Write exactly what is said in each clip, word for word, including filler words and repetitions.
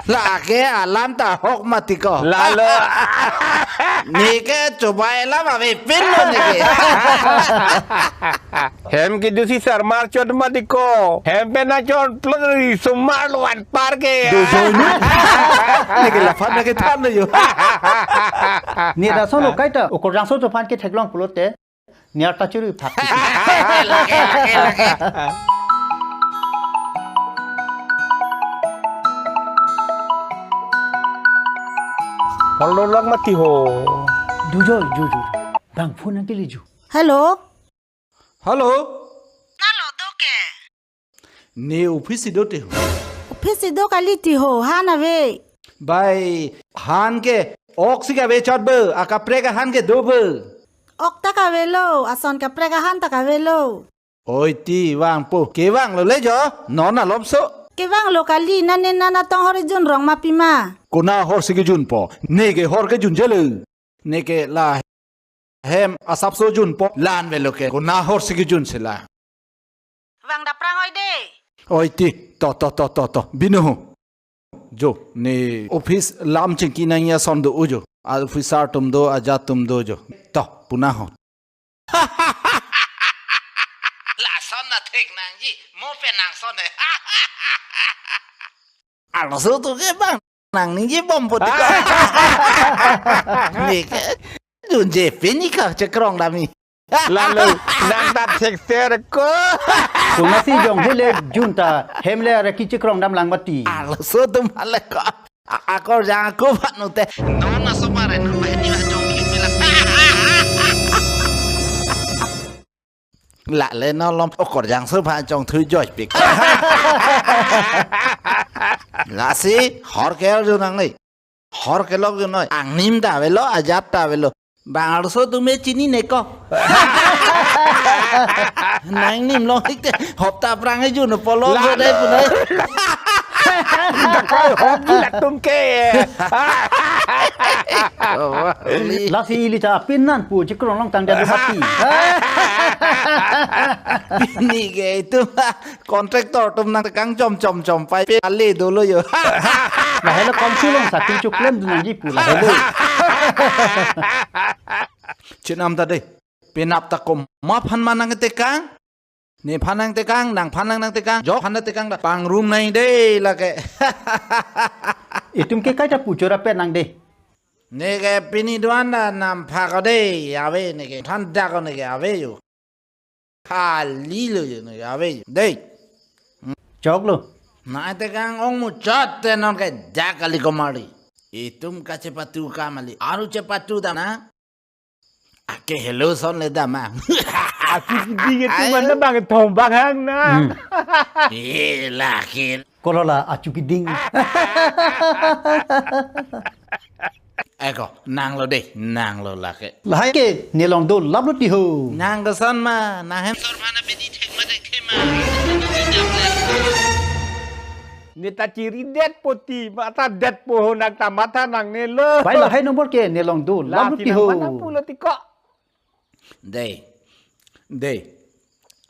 Lake alam ta ahok mati ko. Lalo. Neke chobai alam avepinlo neke. Hem kedo si sarmar chot mati ko. Hem pen nangchot plot ri sumar lo anpar ke. Dojo nu. Neke laphan neke thanlo jo. Ne lason lo kaita okorjangso aphan ketheklong pulote. Niar ta churu phak. Lake, lake, lake. Holo lang mati ho. Dojo, jo, jo. Bang phone nangkele jo. Hello. Hello. Hello, do ke? Ne office si do te ho. Office si do kali ti ho, han ave. Bai, han ke, ok si kave chot bo, akaprek ahan ke do bo. Ok ta kavelo, ason kaprek ahan ta kavelo. Oi ti vangpo, kevanglo le jo, non alomso. Kevanglo kali, nane nana tong hor junrong ma pima. Kona hor si kejunpo, neke hor kejunjelo. Neke la hem asapso junpo, la-an avelo ke, kona hor si kejun sila. Vang daprang oi de. Oi ti, to, to, to, to, to, binu ho. Jo, ne office lam chingki nangji ason do ujo. A officer atum do, ajat atum do jo. To, puna ho. Lason na thek nangji, mo pen nangson he. Arloso atum ke bang nangningje bom poti ko. Neke junje pini ka chekrong dam-i. Lalo, nang ta thekser ko. Kona si jong hele jun ta hem le are kechekrong dam lang mati. Arloso atum hale ko. A-, akorjang ako phan nu te. Non asomar non bahini ajong kimi la. La le non alom okorjangso aphan chongthui joipik. Lasi hor ke-arju nangne. Hor kelok junoi. Angnim ta avelo, ajat ta avelo. Bang arloso atum me chinine ko. Nangnim long hik te hopta aphrang ejun polo. La, so dai la. Punai. Dakai hop di latum ke. Lasi ili ta pin nangpu chekrong long tang dia mati. Neke itum contractor atum nangtekang chom chom chom pai pe ale dolo jo. Lahelo komsi long satu chuklem dun nangji pu lahelo. Chenam ta de. Penap ta komat aphan ma nangtekang. Nephan nangtekang, nangphan nang nangtekang, jok phan nangtekang ta pangrum nang de lake. Itum ke kaita pu chora pen nang de. Neke pini do-an ta namphak ko de, ave neke than dak ko neke ave jo. Kali lo jo neke ave jo. De. Choklo. Nangtekang ong muchot te non ke dak kali ko mari. Itum kachepatu ka mali. Aru chepatu dam nang. Ake hello son le dam nang. Achu keding itum. Ai. Mana bang thom bang hang nang. Hmm. Eh, lake. Kolola achu keding. Eko, nanglo de, nanglo lake. Lahai ke, ne along dolaplo ti ho. Nang koson ma, nang hem sor mana bini thek ma thek ma. Ne ta chiri det poti, mata det po ho nang ta matha nangnelo. Bai lahai nombor ke, ne along dolaplo ti ho. Lasi nang mana pulo ti ko. Dei. Dei.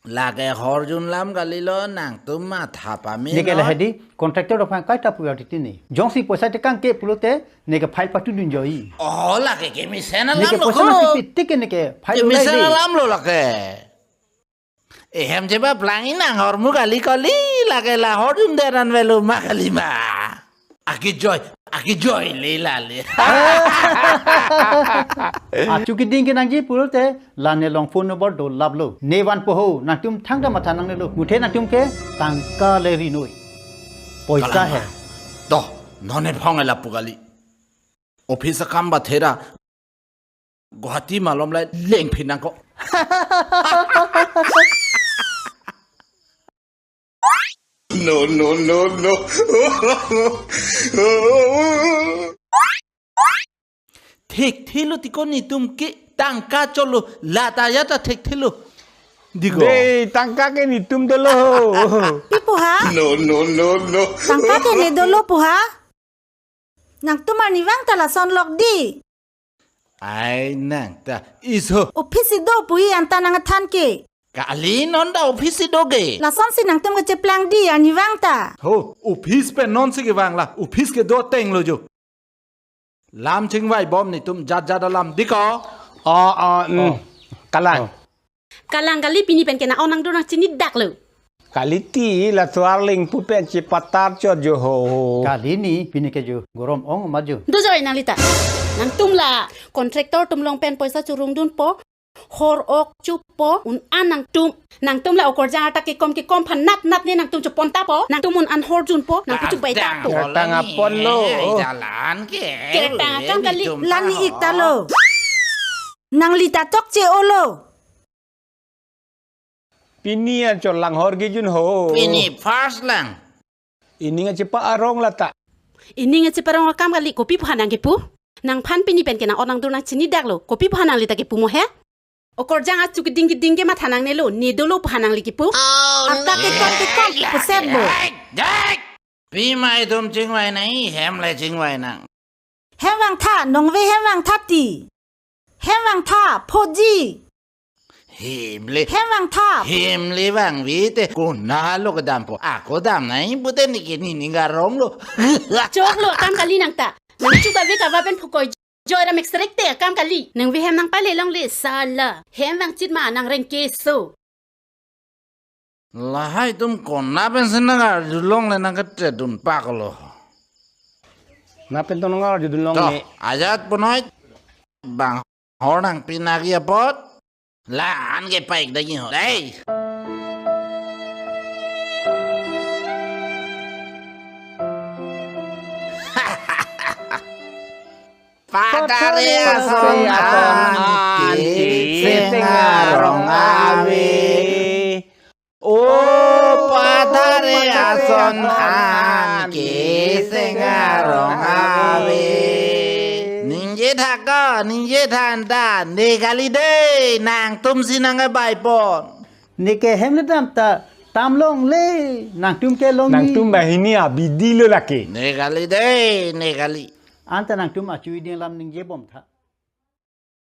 Lake horjun lam kalilo nangtum matha pame. Neke non. Lahai di contractor aphan kaita pu ya titi ni. Jongsi poisa tekang ke pulote neke file patudun joi. Oh, lake kemesen alam. Neke lo poisa ko. Nang tipi tike neke file ulai. Kemesen di. Alam lo lake. Ehem cheba plangi nang hormu kali kali lake la horjun deran velo ma kali ma. Akejoi, akejoi le lale. Achu keding ke nangji pulote, la ne along phone number dolaplo. Ne vanpo ho, nangtum thangta matha nangnelo. Muthe nangtum ke tangka le rinoi. Poisa he. Kalama. Toh, non ne phong ela pu kali. Office akam ba thera. Guwahati malom lai lengphi nang ko. No, no, no, no. Thekthelo ti ko netum ke tangka cholo lata ya ta thekthelo. Di ko. Dei, tangka ke netum dolo. Pi pu ha? No, no, no, no. Tangka ke ne dolo pu ha? Nangtum arnivang ta lason lok di. Ai nang ta iso. Office si do pu-i anta nangthan ke. Kali non ta office si do ke. Lasonsi nangtum kacheplang dei arnivang ta. Ho, office pen nonsi kevang la, office kedo ateng lo jo. Lam chingvaibom netum jat jat alam dei ko. Oh, oh, mm. Oh. Kalang. Oh. Kalang kali, pini pen ke nang-on nangdur nangchinidak lo. Kali ti la Suarlingpu pen chepatar chot jo ho. Kali ni pini ke jo gorom ong ma jo. Do jo nangli ta. Nangtum la contractor atum along pen poisa churungdunpo. Hor ok choppo, un-an nangtum. Nangtum la okorjang arta kekom kekom aphan nat nat ne nangtum chopon tapo. Nangtum un-an hor junpo, nangtum chubai tapo. Kertang apon lo. Jalan ke. Kertang akam kali. Lani ik ta lo. Nangli ta chokche olo. Pini anchot lang hor kejun ho. Pini first lang. Ining achepa arong lata. Ining achepa arong akam kali, kopi aphan nangkepu? Nangphan pini pen ke nang-on nangdur nangchinidak lo. Kopi aphan nangli ta kepu mo he? Okorjang achu keding keding ke matha nangnelo, ne dolo aphan nangli kepu. Arta kekom kekom pusep bo. Dek, dek. Pima itum chingvai nang, hem le chingvai nang. Hem vangtha, nongve hem vangtha ti. Hem vangtha, phoji. Hem le. Hem vangtha. Hem le vangve te, konat lo kedampo. Ako dam nang pute neke ne ning arong lo. Choklo akam kali nang ta. Nang chu kave kava pen phukoi joy ra mek serek te akam kali. Nangve hem nangpale longle sala. Hem vangchit ma nangreng keso. Lahai atum konat pensi nangarjulongle nangketedun pak lo. Konat pen to nangarjudunlong. To, ne. Ajat punoi bang hor nangpi nangji apot. La-an ke paik dagi ho. Dei. Pathare ason an ke seng arong ave. O pathare ason an ke seng arong ave. Ningje tha ko, ningje tha anta, ne kali dei, nangtumsi nangkebaipon. Neke hem le dam ta, tam longle, nangtum ke longji. Nangtum banghini abidi lo lake. Ne kali dei, ne kali. Anta nangtum achu iding alam ningjebom tha.